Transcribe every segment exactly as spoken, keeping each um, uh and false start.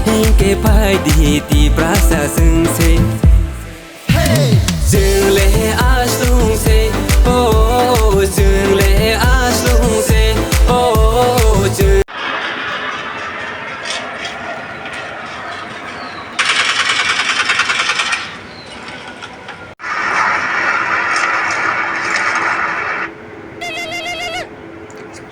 Hingke phai di Tiprasa chwng se. Chwng le aslung se, oh, chwng le aslung se, oh, chwng.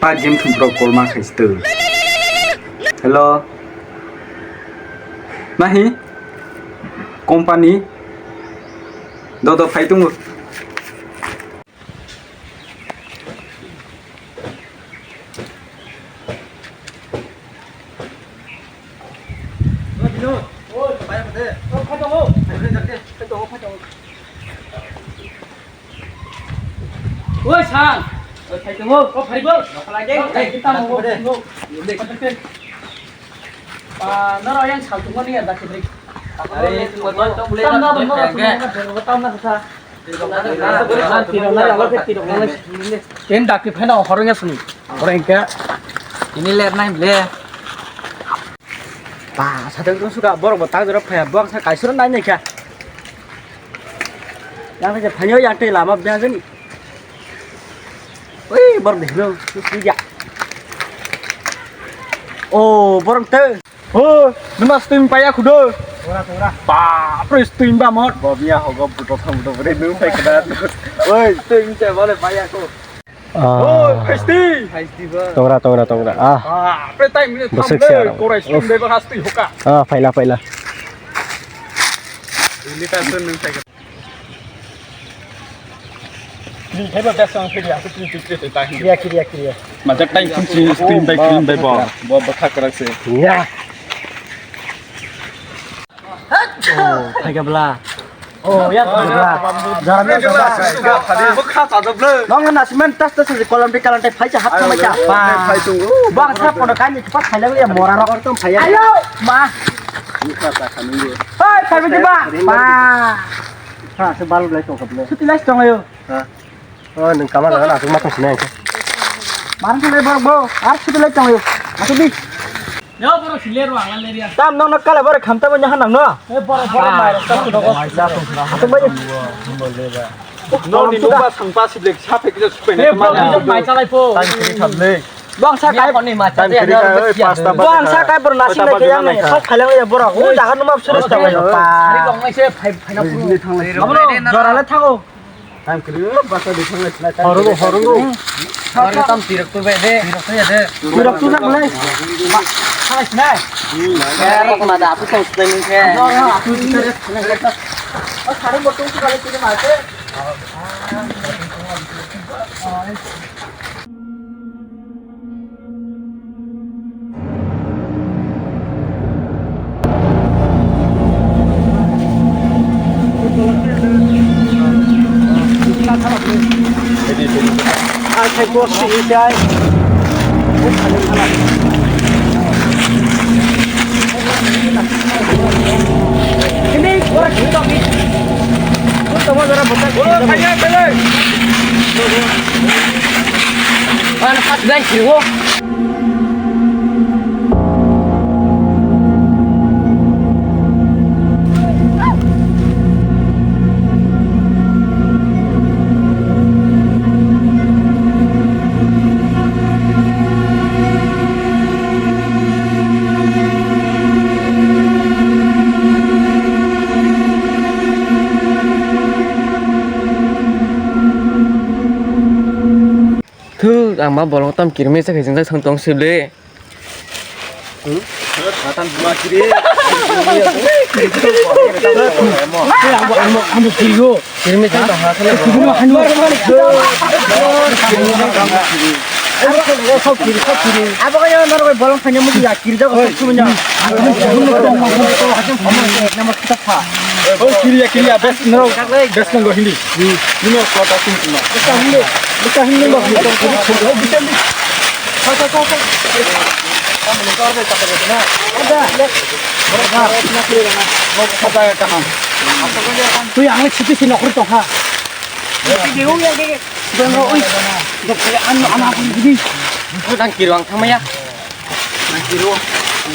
Pa game thum pro call ma khai stu. Hello. Mahi? Company? Do do phai tungo. Oi, san. Oi, phai tongo. O, phai bo. Nokhalai de. Ei, kita mau. Phai tongo. Ei, pa, noro yang sal tongo ni ya, dakti beri. Are, tongo, tongo, tongo, tongo, tongo, tongo, tongo, tongo, tongo, tongo, tongo, tongo. Ken dakti phai na horong ya sini. Horong ke. Ini ler nai ble. Ba, sadang tu suka borok bo tak jorok phaya, buang sa kaisoro nai nai kha. Yang khe phanyo yang tei lama bya jani. Ui, borok de no, tu suya. Oh, borok te. Oh, nima sting paya khudo. Ora, ora. Ba, pre sting ba mot. Bo biya hogo buto thang buto bre nu phai kada. Oi, sting te bole paya ko. Ah. Oi, phaisti. Tongra, tongra, tongra. Ah. Ah, pre time ni Bwswk tham se le, aro. Korai sum Uff. Deba hasti hoka. Ah, phaila, phaila. Ini ta sun nung sai. Ni heba best song kiri, aku kiri, kiri, kiri, tahi. Kiriya, kiriya, kiriya. Majak time sun si stream by stream by bo. Bo, bo thak krak se. Ya. Oh, phaikha bla. Oh, ya, phaikha bla. Jara bla, jara bla. Bwkha chajak bla. Nong na simen tas tas si kolam di kalan tai phaisa hat khamai cha. Phai tung. Bang sa pono kani kipat phaila ya mora rok. Ayo, ma. Bwkha ta khanung. Hei, phai bidi ba. Ba. Ha, se bal bla to kable. Suti lais tong ayo. Ha. Oh, nung kamal na asuk matang sinai. Marang kale borok bo, ar suti lais tong ayo. Asuk di. Yo, borok si ler wang, ler ya. Tam nong nok kala borok kham tam nyahan nang no. Eh, borok, borok, mai rok, tam nong. Asuk bai. No, ni nungba sangpa si blek sa phek kisa supai na. Eh, borok, mai chalai po. Time kiri khablek. Bangsa kai. Time kiri kha, oi, pasta. Bangsa kai borok nasi na khe yang nai. Sok khailang ya borok. O jaga numa suru sta bai. Pa. Ari rong nai se phai, phai na puru. Abono jora le thago. Time kiri, basa di thang lai, lai, time kiri. Horong, horong. Horong tam tirok tu be de. Tirok tu ya de. Tirok tu jak lai. Ma, thang lai sinai. Eh, rok ma da, aku song sinai ni ke. No, no, aku sinai. Oh, sarung botong tu kali tu ma se. Thuk, ang ma bolong tam kirmi sa khe jeng jak sang tong sibli. Hmm? Matan dua kiri. Ang bo, ang bo, ang bo kirigo. Kirmi tang tong ha, sale. Abo kaya norok bolong kanya mugi ya, kiri jago sok sumanya. Nama kita pa. Oh, kiriya, kiriya, best no, best no hindi. Nino kota sing sima. Basta hindi, basta hindi ba. Sa, sa, sa, sa. Ada. Ada. Ada kaham. Tu yang ni siti si nokri tong ha. Di ung ya ke. Bang ro oi. Dok saya anu anak aku gini. Kau dan kiruang sama ya. Nang kiruang.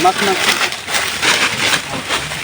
Mak nang.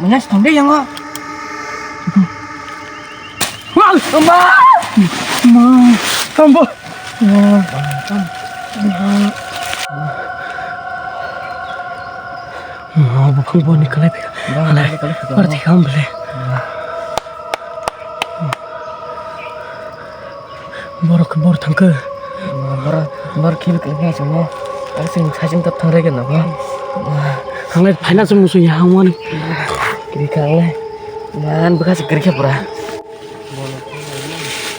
Manya sithang de yango. Wah, ma. Ma, tambo. Ma, bukhang boni kalai phi. Ba, kalai phi. Bar thik ham bele. Borok khe bor thangkhe. Borok, borok khe biklang khe chwngno. Aswk saichung tap thang rega nabo. Hanglai phaina se musu ya hangmani. Kiri khanglai. Man bwkha se kiri khe pura.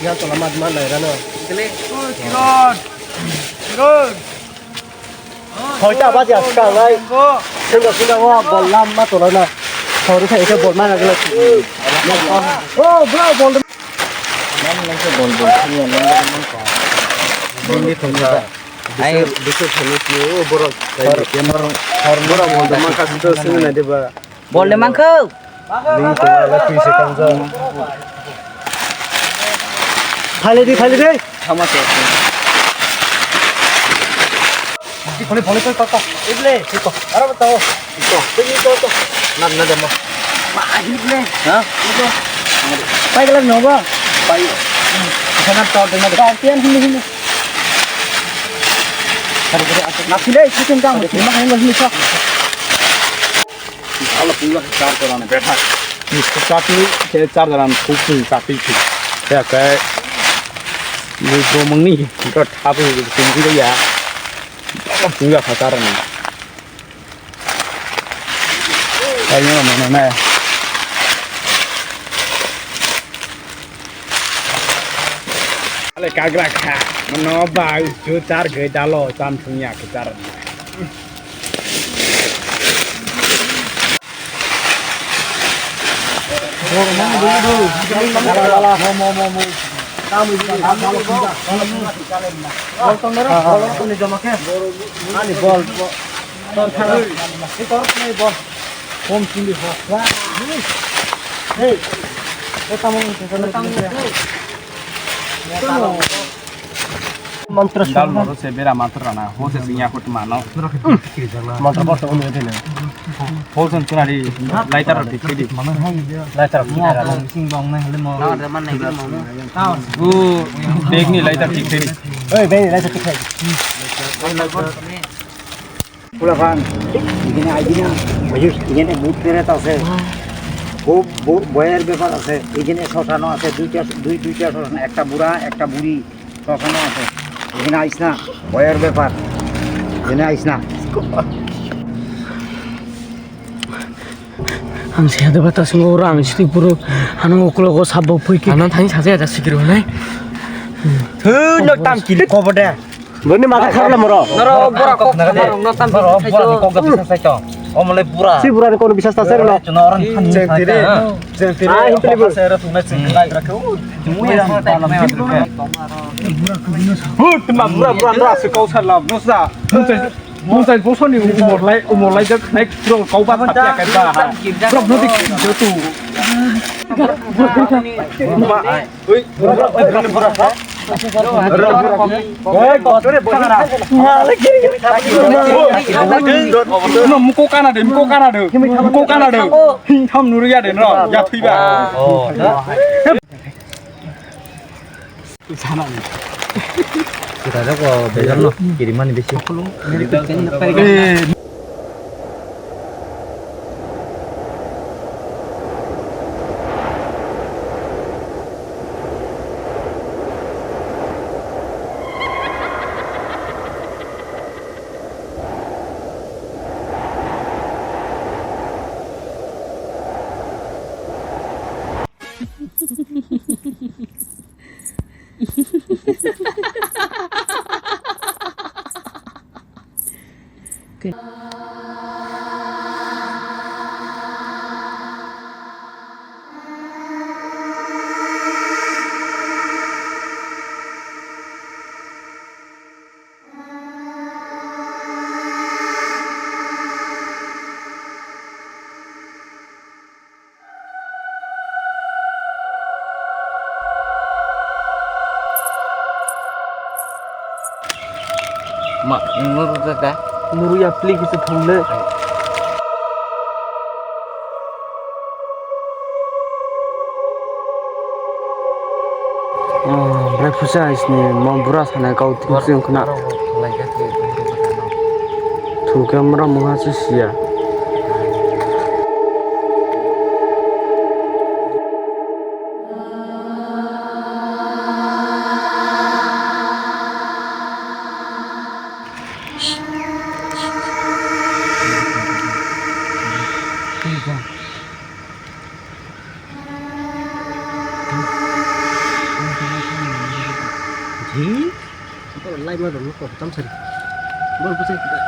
Ya tola mat man nai rano. Oi, Kiron. Kiron. Hoita baja kanai. Sunda sunda wa bol lam ma tola na. Sorry sa ita bol ma nagla. Oh, bro, bol. Nang nang se bol bol. Ini yang nang nang kau. Bindi thongsa. Ai, bisu thani si o borok. Hor, hor, borok bol ma kasi to sini na deba. Bol de mangkho. Ning tongma le twi se kangjak. Phaile di, phaile di. Thama se. Di phone, phone, call, call, call. Ible, ito. Ara bata ho. Ito. Ito, ito, ito. Na, na, demo. Ma, ible. Ha? Ito. Pai gala no ba. Pai. Sana to de na. Ka tian hini hini. Na phile, chicken ka mo. Ma, hini hini sa. Ala puila charger ano betha. Ni satu ke charger ano kuku tapi tu. Ya kai. Ni domang ni kita tapi tu ya. Puila charger ano. Ayo mana na. Ale kagra kha. Mano ba chu char ge dalo cham thung ya ke char. Ani bol. Tor kha. Tor kha bol. Kom sindi ho. Hey. Hey, tamo, tamo. Mantra dal sundar. Moro se bera mantra rana, ho se singya kut mano. Mantra bor tamo ngai thene. Ho sen tunari lighter rok thik thik di. Lighter rok thik thik di. Sing bong nai hale mo. Bu bag ni lighter thik thik di. Oi, bag ni lighter thik thik di. Pula pan, igini aigini, igini bhut peret ase. Bo, bo, boyer bepar ase, igini sosano ase, duita, dui, duita sosano, ekta bura, ekta buri, sosano ase. Igini ais na, boyer bepar, igini ais na. Ang se de bata singo orang siti puru hanung ukulogo sabo pui ki. Ano thani saja ada sikir honai. Thu no tam kili kobo de. Boni mata kharla moro. Noro bora kok noro no tam bora kok da bisa sai to. Omole pura. Si pura ni kono bisas ta ser no. Chuna orang thani sai ta. Ah, hintli bu. Sai ra thuna ching lai ra ko. Mu ya ta na. Hu tma pura pura na se kau sa la no sa. Mosai bosoni umorlai, umorlai jak nai bro kau ba sapya kai ba ha. Bro no dik jo tu. Ma, ui, bro, bro, bro, bro. No, muko kana de, muko kana de, muko kana de. Hing tham nuru ya de no, ya thui ba. Sana ni. Kita ada kok belajar no, kiriman bisi. Ma, nuru tata. Nuru ya pli kisa thumle. Oh, brai pusa isni mo bura sana kau ting sing khna. Thu camera mungha se sia. Hi? Apa lai ma dong kok tam sari. Bor bujai kita.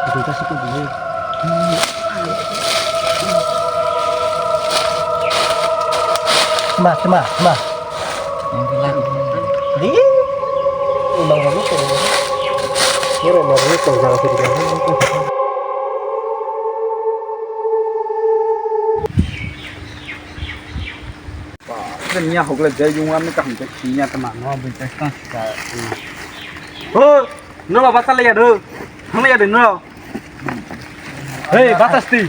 Itu kasih tuh dulu. Ma, ma, ma. Di. Umang kamu tuh. Ini mau ini tuh jangan sih. Nya hokle de yung wan ka hum te khinya te ma no bui te ka ka. Ho, no ba bata le ya do. Thang le ya do no. Hey, bata sti.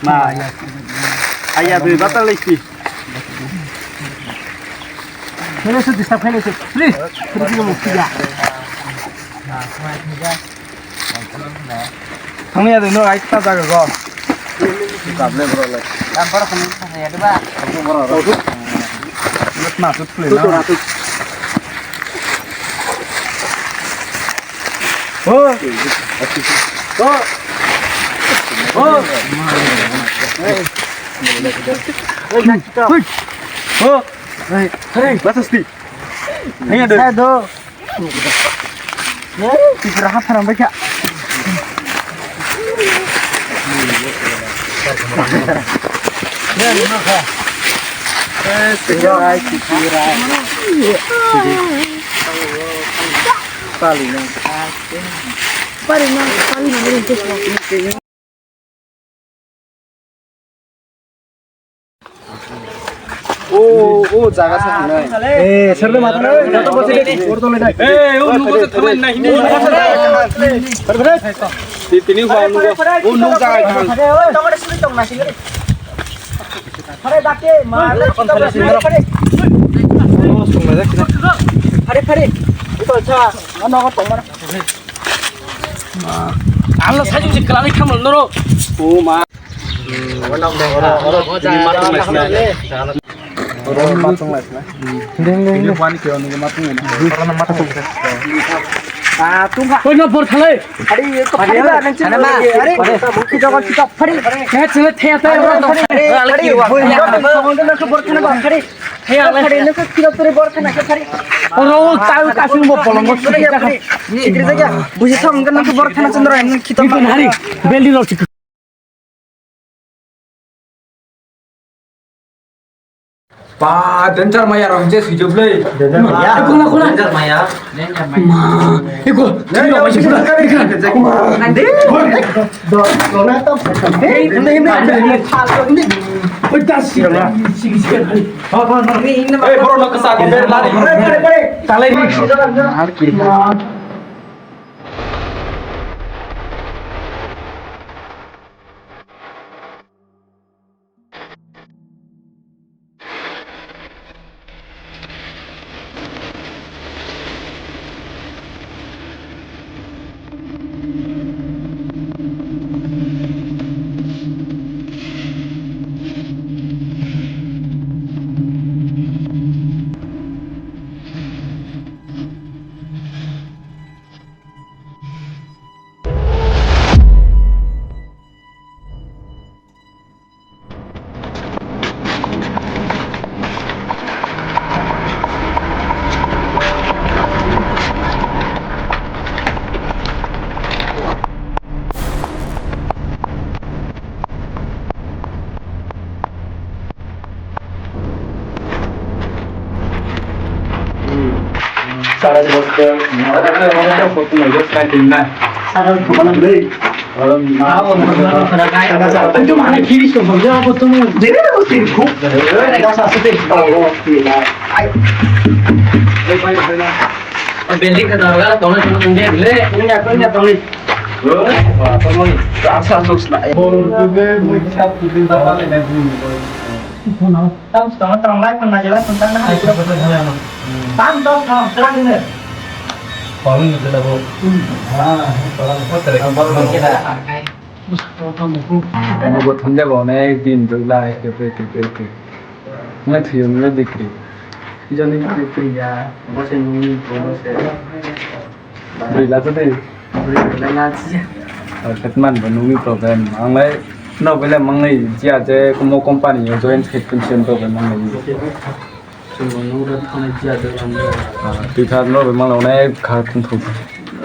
Ma. Aya do bata le sti. Khele su disturb khele su. Please. Khele su mo khiya. Thangya de no ai ta jaga go. Kable bro le. Lam bor khani thangya de ba. Bro bro. Lut na tut kule na. Oh. Oh. Oh. Oh. Hey, hey, batas di. Thangya de. Hai do. Tipra ha pharang baikha. Tipra, Tipra. Pali na. Pali na, pali na. O, o jaga sa nai. Eh, sir de mata nai, jato bose de, or to le nai. Eh, o nugo se thamai nai hindi. Sir, sir. Ti tini hua nugo. O nugo jaga khan. Pare date, ma, pare, pare. Ito cha, ano ko tomar. Allah sajuk je kalani khamal noro. O ma. Oro, oro, tini matung laisna. Oro matung laisna. Ding, ding, ding. Pani ke onu matung laisna. Oro matung. Ah, tungkha. Oi, no, bor thalai. Ari, ko phari ba, nang chini. Are, are. Kita ko kita phari. He, chile, the, the. Are, are, are. Are, are. Bor thana ba, phari. He, ale. Phari, nang kita turi bor thana ke phari. Oro, tau, kasing bo bolong, bo. Phari, phari. Chikri jaga. Buji thang, nang bor thana chandra, nang kita. Itu hari, beli lo, chikri. Ba, danger maya rok je swijok le. Danger maya. Kuna, kuna. Danger maya. Danger maya. Ma, eko, tini rok je swijok le. Ande. Oi, das. Hey, bro, no kesa ko ber lari. Talai ni. Sara bostel, sara bostel foto mo just kan tingna. Sara bostel. Itu mana kiri so bostel apa tu? Jadi tu bostel kok. Ada satu tu. Oh, oh, iya. Ai. Building kata orang tolong tolong tolong dia le. Punya punya tolong. Wah, tolong. Rasa sus lah. Bolu tu ke muncak tu dah balik dah. Tam setengah tolong lagi pernah jelas tentang nah. Tam tolong tolong terang ini. Paling kita tahu. Ah, paling apa terang. Paling kita. Bo thonjak onek din rwglai, kepe, kepe, kepe. Wngkha thwiyo, wngkha bikri. Joni bikri ya, bo se nungni, bo se. Bwrwi lato de. Bwrwi lato na chiya. Khetman bo nungni problem. Anglai no bele mangnai chiya je mo company yo join khet kun chen problem mangnai. Chwng bo nukra thangwi chiya dwlang bo. Ah, twi thar no rwmano onek kha thung thung.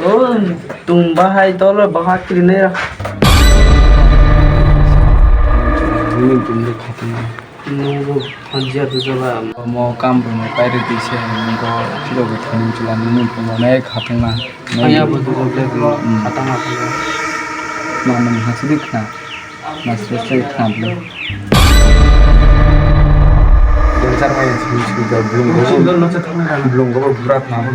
O, tung bahai dolo bahai krinai ra. Nini tung de khatungma. Nungbo hanjia dujaba. Mo kam rwno pairi tise nungbo chiro bo thani chwla nini tung onek khatungma. Aya bo dugo ble khatang khatang. Manung hasidi khna. Mas terus lagi kenapa? Gencar main sih, sih, belum, belum, belum, belum, berat, kenapa?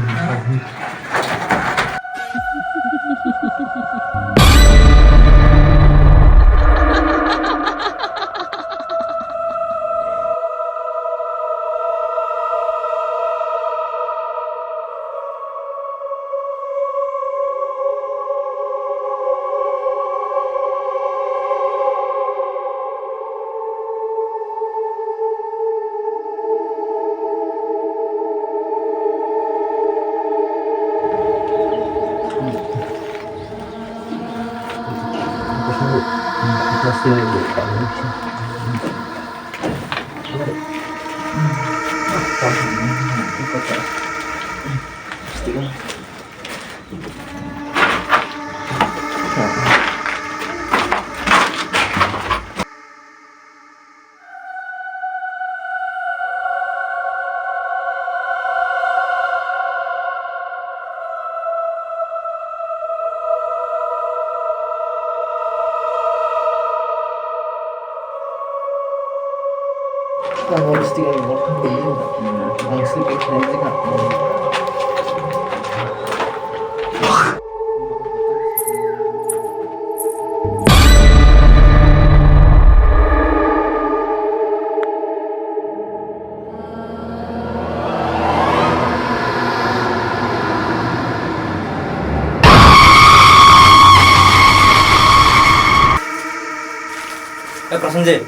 Eh, Prasenjit.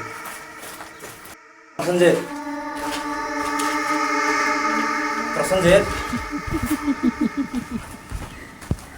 Prasenjit. Prasenjit.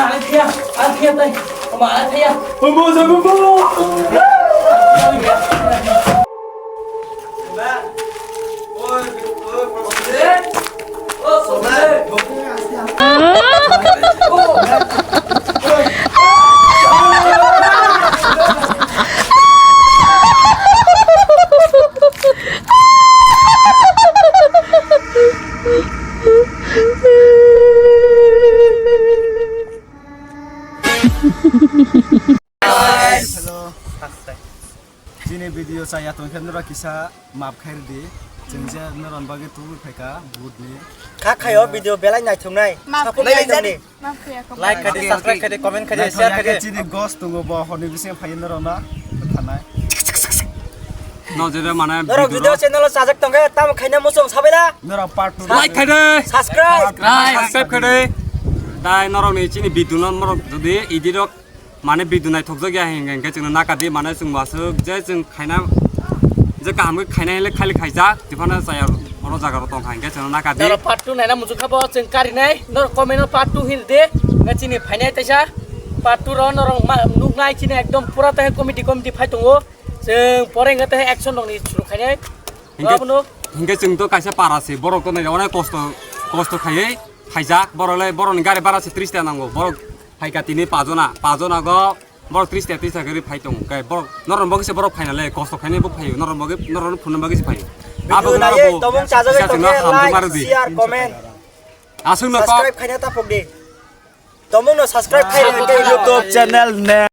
Athia, athia tai. Ama athia. Omo sa omo. Hello. Chini video chaya tongkhe norok kisa maaf khairdi. Chwng je norok bagwi tubui phaika budni. Kha khayo video belai naithoknai. Maaf Support khairdi. Naithokni. Maaf khairdi. Like khairdi, subscribe khairdi, comment khairdi, share khairdi. Chini ghost tongo bo horni bising phai norok na thanai. No jere mane norok video video channel o sajak tongkhe tam khaina muchung sabaila. Norok part two. Like khairdi. Subscribe. Like, subscribe khairdi. Tai norok ni chini video no norok jodi edit rok mane video naithokjak ya hingkhe, hingkhe chwngno nakadi, mane chwng bo aswk je chwng khaina, je kaham khe khaina hinle khali khaijak, tiphano chaya oro jaga ro tongkha, hingkhe chwngno nakadi. Norok part two naina muchung kha bo chwng karinai, norok comment o part two hin de, hingkhe chini phainai taisa part two ro norok ma-, nuknai chini ekdom pura ta comedy comedy phai tongo, chwng pore hingkhe ta action rok ni suru khainai. Hingkhe, abono hingkhe chwng to kaisa para se, borok to nai onek kosto, kosto khaiwi khaijak, borok le, borok ni gari bara se tris taka nango, borok phaika tini pajona, pajona go. Borok tris taka, tris taka gari phai tongo. Kai borok, norok bagwi se borok phaina le, kosto khainai bo phaio. Norok bagwi, norok phunna bagwi se phaio. Video abo nai norok bo tomung chajagwi kisa tongkhe hamjak like, maro di. Share, comment. Aswk no kok. Subscribe khaina ta phok di. Tomung no subscribe khai rw di. YouTube channel name.